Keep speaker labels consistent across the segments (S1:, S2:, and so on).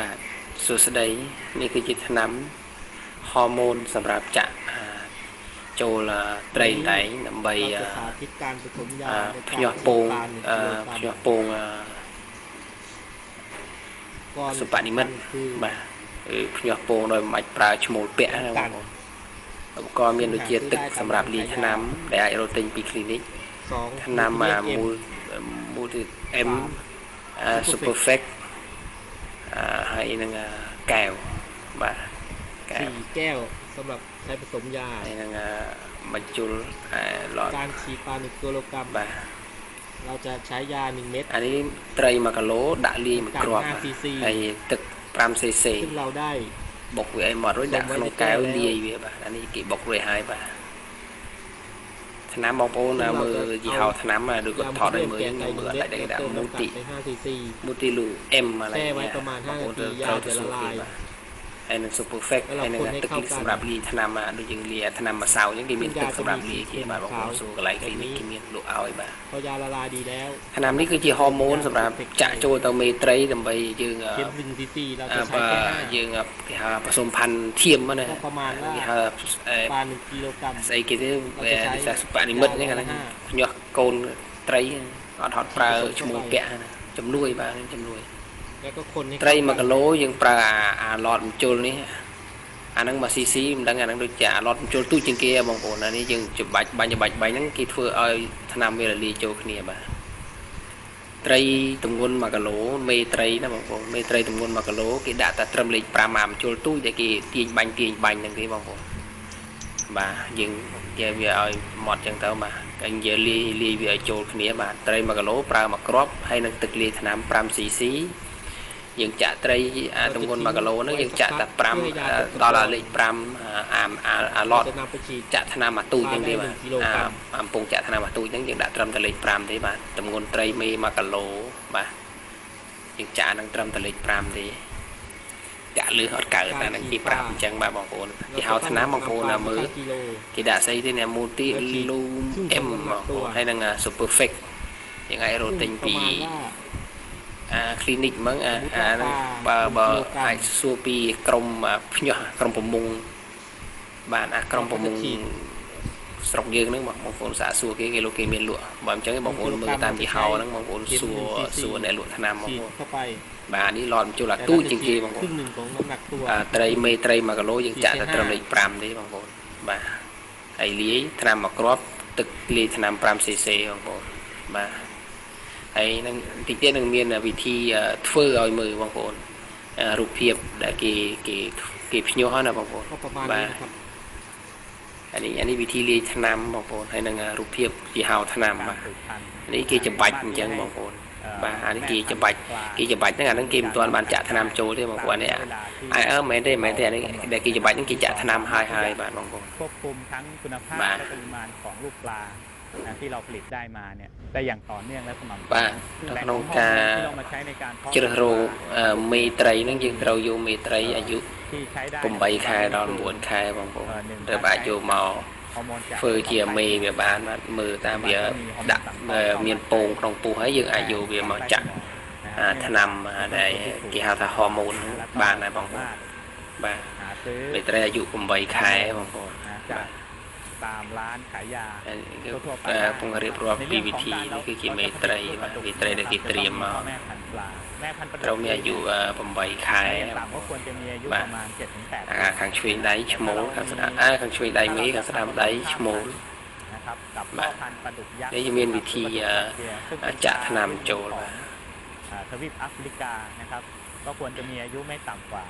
S1: បាទសួស្តីនេះគឺជាថ្នាំហូម៉ូនសម្រាប់ចាក់ចូលត្រីដែងដើម្បី
S2: เราจะสาธิตการผสมยาใน
S1: ភ្
S2: การ
S1: ញាស់ពង
S2: ฉีดปลาหนึ่งกิโลกรัม
S1: ភ្ញាស់ពង
S2: ก่อน
S1: សុបនិមិត្ត
S2: คือ
S1: បាទគឺភ្ញាស់ពងដោយមិនបាច់ប្រើឈ្មោលពាក់ណាបងប្អូនឧបករណ៍មានដូចជាទឹកសម្រាប់លាយថ្នាំដែលអាចរកទិញពី clinic
S2: สอง
S1: ថ្នាំ
S2: เอ็ม
S1: មូលមូល M Super Fake ហើយនឹងកែវបាទកែវ
S2: สี่แก้วสำหรับใช้ผสมยา
S1: ហើយនឹងបញ្ជុលឡត
S2: การฉีดปลาหนึ่งกิโลกรัม
S1: បាទ
S2: เราจะใช้ยาหนึ่งเม็ด
S1: អានេះត្រី1គីឡូដាក់លាយមួយគ្រាប់
S2: 5 cc
S1: ហើយទឹក5 cc
S2: ซึ่งเราได้
S1: បុកវាឲ្យមករួចដាក់ក្នុងកែវលាយវាបាទអានេះគេបុករួចហើយបាទថ្នាំបងប្អូនមើលយីហោថ្នាំឬក៏
S2: ยา
S1: ថតឲ្យមើល
S2: แกงไก่ห
S1: មើ
S2: นึ่งเม็ด
S1: លអត់ដាច់
S2: แล้วเติม
S1: ដាក់មូទី
S2: น้ำกัดไป5 cc
S1: មូទីលូ M อะไร
S2: แช่ไว้ประมาณ
S1: បងប្អូន
S2: 5นาที
S1: ត្រូវទៅ
S2: ยาจะ
S1: សួរគេ
S2: ละลาย
S1: បាទហើយនឹង Super Fake
S2: แล้วเรา
S1: ហើយនឹង
S2: คนให้
S1: ទឹក
S2: เข้ากัน
S1: សម្រាប់លាយថ្នាំដូចយើងលាយថ្នាំម្សៅអញ្ចឹងគេមានទឹកសម្រាប់លាយគេបាទបងប្អូនសួរកន្លែង clinic គេមានលក់ឲ្យបាទ
S2: พอยาละลายดีแล้ว
S1: ថ្នាំនេះគឺជាហូម៉ូនសម្រាប់ចាក់ចូលទៅមេត្រីដើម្បីយើង
S2: เข็ม1 cc เราจะใช้
S1: បើ
S2: แค่ห้า
S1: យើងគេហៅผសមផាន់ធៀមណា
S2: ก็ประมาณว่า
S1: គេហៅ
S2: ปลาหนึ่งกิโลกรัม
S1: ស្អីគេទេ
S2: เราจะใช้
S1: វាសុបនិមិត្តហ្នឹងហ្នឹងភ្ញាស់កូនត្រីអត់ហត់ប្រើឈ្មោះពាក់ណាជំនួយបាទជំនួយ
S2: แล้วก็คนให้
S1: ត្រី
S2: เข้า
S1: 1គីឡូយើងប្រើអាឡតបញ្ជុលនេះអាហ្នឹង1 cc មិនដឹងអាហ្នឹងដូចជាអាឡតបញ្ជុលទូចជាងគេហ៎បងប្អូនអានេះយើងច្បាច់បាញ់ច្បាច់បាញ់ហ្នឹងគេធ្វើឲ្យថ្នាំវារលាយចូលគ្នាបាទត្រីទម្ងន់1គីឡូមេត្រីណាបងប្អូនមេត្រីទម្ងន់1គីឡូគេដាក់តែត្រឹមលេខ5អាបញ្ជុលទូចដែលគេទាញបាញ់ទាញបាញ់ហ្នឹងទេបងប្អូនបាទយើងនិយាយវាឲ្យម៉ត់ចឹងទៅបាទគេនិយាយលាយលាយវាឲ្យចូលគ្នាបាទត្រី1គីឡូប្រើមួយគ្រាប់ហើយនឹងទឹកលាយថ្នាំ5 cc យើងចាក់ត្រីអាទម្ងន់1គីឡូហ្នឹងយើងចាក់តែ5ដល់អាលេខ5អាអាឡត
S2: จะนำไปฉีด
S1: ចាក់ថ្នាំអាទូចហ្នឹងទេបាទអាអំពងចាក់ថ្នាំអាទូចហ្នឹងយើងដាក់ត្រឹមតែលេខ5ទេបាទទម្ងន់ត្រីមេ1គីឡូបាទយើងចាក់ហ្នឹងត្រឹមតែលេខ5ទេចាក់លឺអត់កើតតែហ្នឹងគេប្រាប់អញ្ចឹងបាទបងប្អូនគេហៅថ្នាំបងប្អូនណាមើល
S2: กิโล
S1: គេដាក់ស្អីទេអ្នក Multi Loom M បងប្អូនហើយនឹង Super Fake យើងអាចរកទិញពី
S2: ประมาณว่า
S1: អា clinic ហ្មងអាអាហ្នឹងបើបើអាចសួរពីក្រុមភ្ញាស់ក្រុមប្រមងបាទអាក្រុមប្រមងស្រុកយើងហ្នឹងបងប្អូនសាកសួរគេគេលោកគេមានលក់បើមិនចឹងទេបងប្អូនមើលតាមយីហោហ្នឹងបងប្អូនសួរសួរអ្នកលក់ថ្នាំបង
S2: ฉีด
S1: ប្អូន
S2: เข้าไป
S1: បាទនេះឡតបញ្ជុលអាទូចជាងគេបងប្អូន
S2: ครึ่งหนึ่งของน้ำหนักตัว
S1: អាត្រីមេត្រី1គីឡូយើងចាក់តែត្រឹមលេខ5ទេបងប្អូនបាទហើយលាយថ្នាំមួយគ្រាប់ទឹកលាយថ្នាំ5 cc បងប្អូនបាទហើយនឹងតិចទៀតនឹងមានវិធីធ្វើឲ្យមើលបងប្អូនរូបភាពដែលគេគេគេភ្ញាស់ណាបងប្អូន
S2: ก็ประมาณ
S1: បាទ
S2: นี้นะครับ
S1: អានេះអានេះវិធីលាយថ្នាំបងប្អូនហើយនឹងរូបភាពជាហៅថ្នាំបាទ
S3: สืบพันธุ์
S1: នេះគេច្បាច់អញ្ចឹងបងប្អូនបាទអានេះគេច្បាច់គេច្បាច់ហ្នឹងអាហ្នឹងគេមិនទាន់បានចាក់ថ្នាំចូលទេបងប្អូននេះអាអើមែនទេមែនទេអានេះដែលគេច្បាច់ហ្នឹងគេចាក់ថ្នាំហើយហើយបាទបងប្អូន
S3: ควบคุมทั้งคุณภาพ
S1: បាទ
S3: และปริมาณของลูกปลานะที่เราผลิตได้มาเนี่ยได้อย่างต่อเนื่องและสม่ำเสมอ
S1: បាទ
S3: แหล่ง
S1: ក្នុង
S3: ของฮอร์
S1: ការ
S3: โมนที่เรามาใช้ในการเพาะ
S1: ជ្រើសរើសមេត្រីហ្នឹងយើងត្រូវយកមេត្រីអាយុ
S3: ที่ใช้ได้
S1: 8ខែដល់9ខែបងប្អូនត្រូវអាចយកមក
S3: ฮอร์โมนจาก
S1: ធ្វើជាមេវាបានបាទមើលតាមវាដាក់មានពងក្នុងពោះហើយយើងអាចយកវាមកចាក់អាថ្នាំដែលគេហៅថាហូម៉ូនហ្នឹងបានដែរបងប្អូនបាទ
S3: หาซื้อ
S1: មេត្រីអាយុ8ខែបងប្អូន
S3: นะจากตามร้านขายยา
S1: ហើយគឺ
S3: ทั่วๆไป
S1: ពងរៀបរាប់ពីវិធីនេះគឺជាមេត្រីបាទមេត្រីដែលគេត្រៀមមក
S3: แม่พันธุ์ปลาแม่พันธุ์ปลา
S1: ត្រូវមានអាយុ8ខែ
S3: อย่างต่ำก็ควรจะมีอายุประมาณ7-8
S1: អាខាងឆ្វេងដៃឈ្មោលខាងស្ដាំអាខាងឆ្វេងដៃមេខាងស្ដាំដៃឈ្មោល
S3: นะครับกับพ่อพันธุ์ปลาดุกยักษ์
S1: នេះจะมีวิธี
S3: ซึ่งเป็น
S1: ចាក់ថ្នាំចូលបាទ
S3: ทวีปแอฟริกานะครับ ก็ควรจะมีอายุไม่ต่ำกว่า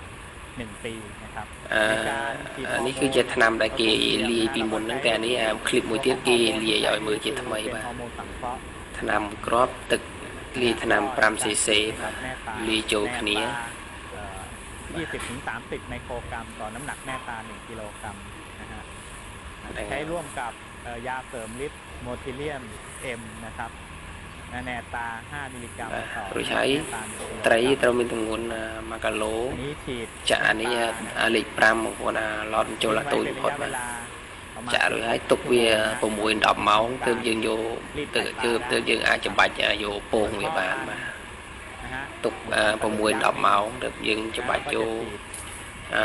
S3: 1 ปีนะครับ
S1: អា
S3: ในการฉีด
S1: អានេះគឺជាថ្នាំដែលគេលាយពីមុនហ្នឹងតែអានេះអាคลิปមួយទៀតគេលាយឲ្យមើលជាថ្មីបាទ
S3: เป็นฮอร์โมนสังเคราะห์
S1: ថ្នាំគ្រាប់ទឹកលាយថ្នាំ5 cc បាទ
S3: แม่ปลา
S1: លាយចូលគ្នា
S3: 20-30 ไมโครกรัมต่อน้ำหนักแม่ปลา 1 กิโลกรัมนะฮะใช้ร่วมกับยาเสริมฤทธิ์โมทิเลียมเอ็มนะครับแนตา 5 มิลลิกรัมต่อ
S1: រួចហើយ
S3: แม่ปลา1กิโลกรัม
S1: ត្រីត្រូវមានទម្ងន់1គីឡូ
S3: อันนี้ฉีด
S1: ចាក់អានេះអាលេខ5បងប្អូនអាឡតចូលអាតូចបំផុតបាទចាក់រួចហើយទុកវា6 10ម៉ោងទើបយើងយកទៅទើបទើបយើងអាចច្បាច់យកពងវាបានបាទ
S3: นะฮะ
S1: ទុក ទុក6 10ម៉ោងទើបយើងច្បាច់ចូលអឺ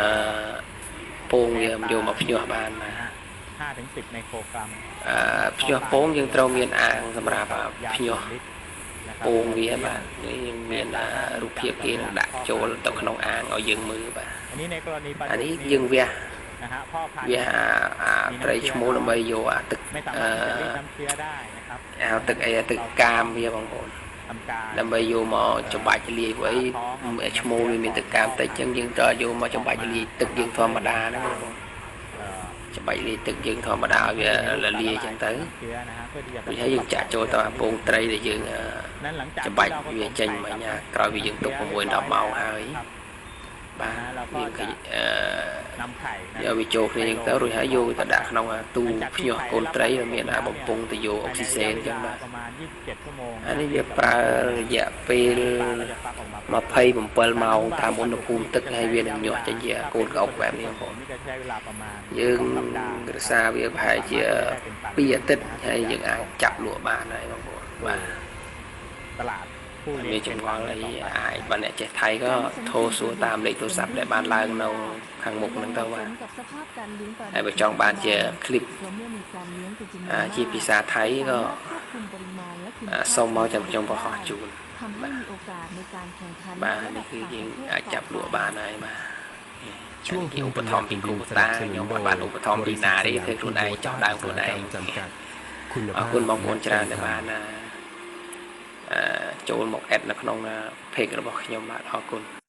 S1: ពងវាយកមកភ្ញាស់បានបាទ
S3: นะฮะ5ถึง10ไมโครกรัม
S1: អឺភ្ញាស់ពងយើងត្រូវមានអាងសម្រាប់
S3: ยา
S1: ភ្ញាស់
S3: เสริมฤทธิ์นะครับ
S1: ពងវាបាទនេះយើងមានរូបភាពគេនឹងដាក់ចូលទៅក្នុងអាងឲ្យយើងមើលបាទ
S3: อันนี้ในกรณีปลา
S1: អានេះ
S3: ดุก
S1: យើងវះ
S3: นะฮะพ่อพันธุ์
S1: វះអាអាត្រីឈ្មោលដើម្បីយកអាទឹក
S3: ไม่สา
S1: អ
S3: มารถที่จะรีด
S1: ឺ
S3: น้ำเชื้อได้นะครับ
S1: អាទឹកអីអាទឹកកាមវាបងប្អូន
S3: ทำการ
S1: ដើម្បីយកមកច្បាច់លាយព្រោះអីឈ្មោលវាមានទឹកកាមតិចចឹងយើងត្រូវយកមកច្បាច់លាយទឹកយើងធម្មតាហ្នឹងបងប្អូន
S3: เอ่อ
S1: ច្បាច់លាយទឹកយើងធម្មតាឲ្យវាលលាយចឹងទៅ
S3: น้ำเชื้อนะฮะเพื่อที่จะ
S1: ដូចហើយយើងចាក់ចូលទៅអាពងត្រីដែលយើងអឺ
S3: นั้นหลังจาก
S1: ច្បាច់
S3: ที่เราผสม
S1: វាចេញមកញ៉ាក្រោយពីយើងទុក6 10ម៉ោងហើយ
S3: ครับ
S1: បាទយើងឃើញអឺ
S3: นำไข่นะ
S1: យកវាចូលគ្នាចឹងទៅរួចហើយយកវាទៅដាក់ក្នុងអាទូភ្ញាស់កូនត្រីដែលមានអាបំពង់ទៅយកអុកស៊ីសែនចឹងបាទ
S3: ประมาณ27ชั่วโมง
S1: អានេះវាប្រើរយៈពេល
S3: ปลาก็จะฟักออกมา
S1: 27ម៉ោងតាមឧណភូមិទឹកហើយវានឹងញាស់ចេញជាកូនកោបបែបនេះបងប្អូន
S3: นี่ก็ใช้เวลาประมาณ
S1: យើង
S3: สองสัปดาห์
S1: រក្សាវាប្រហែលជា2អាទិត្យហើយយើងអាចចាប់លក់បានហើយបងប្អូនបាទ
S3: ตลาดผู้เลี้ยง
S1: មានចម្ងល់អីអាចបើអ្នកចេះថៃក៏โทรសួរតាមលេខទូរស័ព្ទដែលបានឡើងនៅខាងមុខហ្នឹងទៅបាទ
S4: กับสภาพการเลี้ยงปลา
S1: ហើយបើចង់បានជាคลิป
S4: เพราะเมื่อมีการเลี้ยงเป็นจำนวน
S1: អា
S4: มาก
S1: ជាភាសាថៃក៏
S4: สามารถควบคุมปริมาณและคุณ
S1: អា
S4: ภาพ
S1: សូមមកចាំខ្ញុំបង្ហោះជូន
S4: ทำให้มีโอกาสในการแข่งขัน
S1: បាទ
S4: ระดั
S1: នេះគឺ
S4: บต่าง
S1: យើង
S4: ประเทศ
S1: អាចចាប់លក់បានហើយបាទ
S5: ช่วง
S1: គេឧបត្ថម្ភពីគ្រូតាខ្ញុំអត់បានឧបត្ថម្ភពីណាទេធ្វើខ្លួនឯងចោះដើមខ្លួនឯង
S5: จำกัดคุณ
S1: អរគុណបងប្អូនច្រើនដែលបានណាអឺចូលមកអេដនៅក្នុង page របស់ខ្ញុំបាទអរគុណ។